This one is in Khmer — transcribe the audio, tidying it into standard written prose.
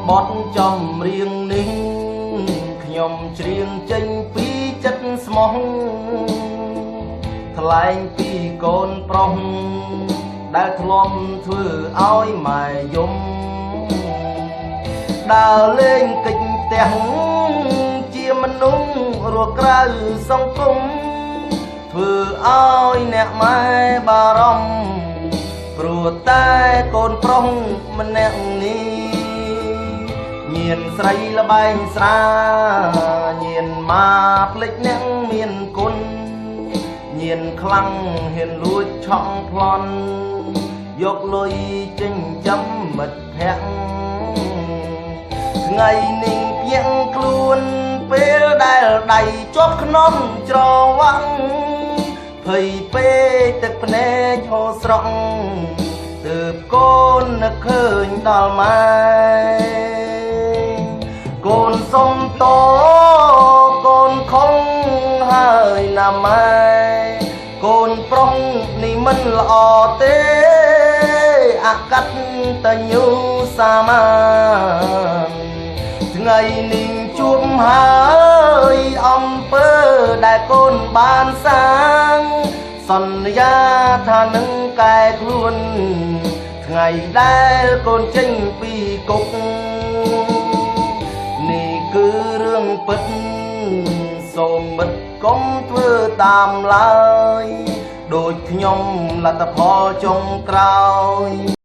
បទចំរៀងនេះខ្ញុំច្រៀងចេញពីចិត្តស្មោះថ្លែងពីកូនប្រុសដែលធ្លាប់ធ្វើឲ្យម៉ែយំដើរលេងកិច្ចផ្ទះជាមនុស្សរស់ក្រៅសង្គមធ្វើឲ្យអ្នកម៉ែបារម្ភព្រោះតែកូនប្រុសម្នាក់នេះញៀនស្រីល្បែងស្រាញៀនមកភ្លេចអ្នកមានគុណញៀនខ្លាំងហ៊ានលួចឆក់ប្លន់យកលុយចិញ្ចឹមមិត្តភក្តិថ្ងៃនេះភ្ញាក់ខ្លួនពេលដែលដៃជាប់ក្នុងច្រវាក់ភ័យពេកទឹកភ្នែកហូរស្រក់ទើបកូននឹកឃើញដល់ម៉ែកូនសុំតកូនខំហើយណាម៉ែកូនប្រុសនេះមិនល្អទេអកតញ្ញូសាមាថ្ងៃនេះជួបហើយអំពើដែលកូនបានសាងសន្យាថានឹងកែខ្លួនថ្ងៃដែលកូនចេញពីគុកនេះគឺរឿងពិតសូមមិត្តកុំធ្វើតាមឡើយដូចខ្ញុំលទ្ធផលចុងក្រោយ។